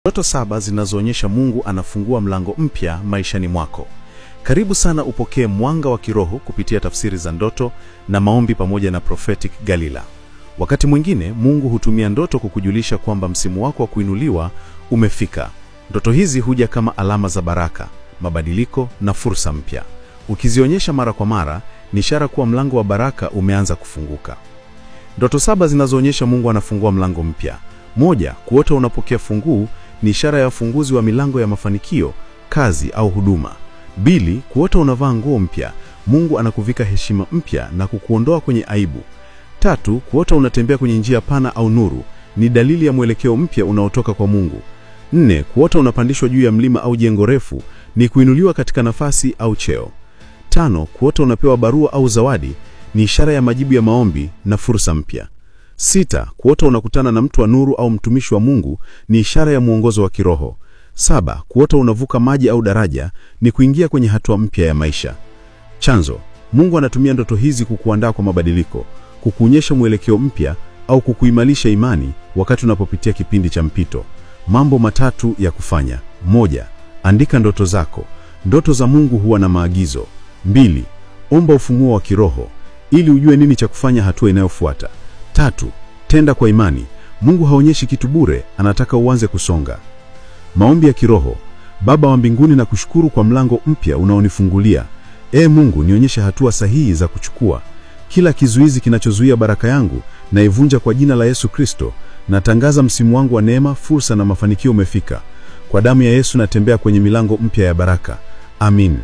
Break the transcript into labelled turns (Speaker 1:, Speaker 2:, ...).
Speaker 1: Ndoto saba zinazoonyesha Mungu anafungua mlango mpya maishani mwako. Karibu sana upokee mwanga wa kiroho kupitia tafsiri za ndoto na maombi pamoja na Prophetic Galila. Wakati mwingine Mungu hutumia ndoto kukujulisha kwamba msimu wako wa kuinuliwa umefika. Ndoto hizi huja kama alama za baraka, mabadiliko na fursa mpya. Ukizionyesha mara kwa mara, ni ishara kuwa mlango wa baraka umeanza kufunguka. Ndoto saba zinazoonyesha Mungu anafungua mlango mpya. 1, kuota unapokea funguu ni ishara ya ufunguzi wa milango ya mafanikio, kazi au huduma. 2, kuota unavaa nguo mpya, Mungu anakuvika heshima mpya na kukuondoa kwenye aibu. 3, kuota unatembea kwenye njia pana au nuru, ni dalili ya mwelekeo mpya unaotoka kwa Mungu. 4, kuota unapandishwa juu ya mlima au jengo refu, ni kuinuliwa katika nafasi au cheo. 5, kuota unapewa barua au zawadi, ni ishara ya majibu ya maombi na fursa mpya. 6, kuota unakutana na mtu wa nuru au mtumishi wa Mungu, ni ishara ya mwongozo wa kiroho. 7, kuota unavuka maji au daraja, ni kuingia kwenye hatua mpya ya maisha. Chanzo: Mungu anatumia ndoto hizi kukuandaa kwa mabadiliko, kukuonyesha mwelekeo mpya au kukuimarisha imani wakati unapopitia kipindi cha mpito. Mambo matatu ya kufanya. 1, andika ndoto zako. Ndoto za Mungu huwa na maagizo. 2, omba ufunuo wa kiroho ili ujue nini cha kufanya hatua inayofuata. 3, tenda kwa imani. Mungu haonyeshi kitu bure, anataka uanze kusonga. Maombi ya kiroho. Baba wa mbinguni, na kushukuru kwa mlango mpya unaonifungulia. Ee Mungu, nionyeshe hatua sahihi za kuchukua. Kila kizuizi kinachozuia baraka yangu naivunja kwa jina la Yesu Kristo. Natangaza msimu wangu wa neema, fursa na mafanikio umefika. Kwa damu ya Yesu natembea kwenye milango mpya ya baraka. Amin.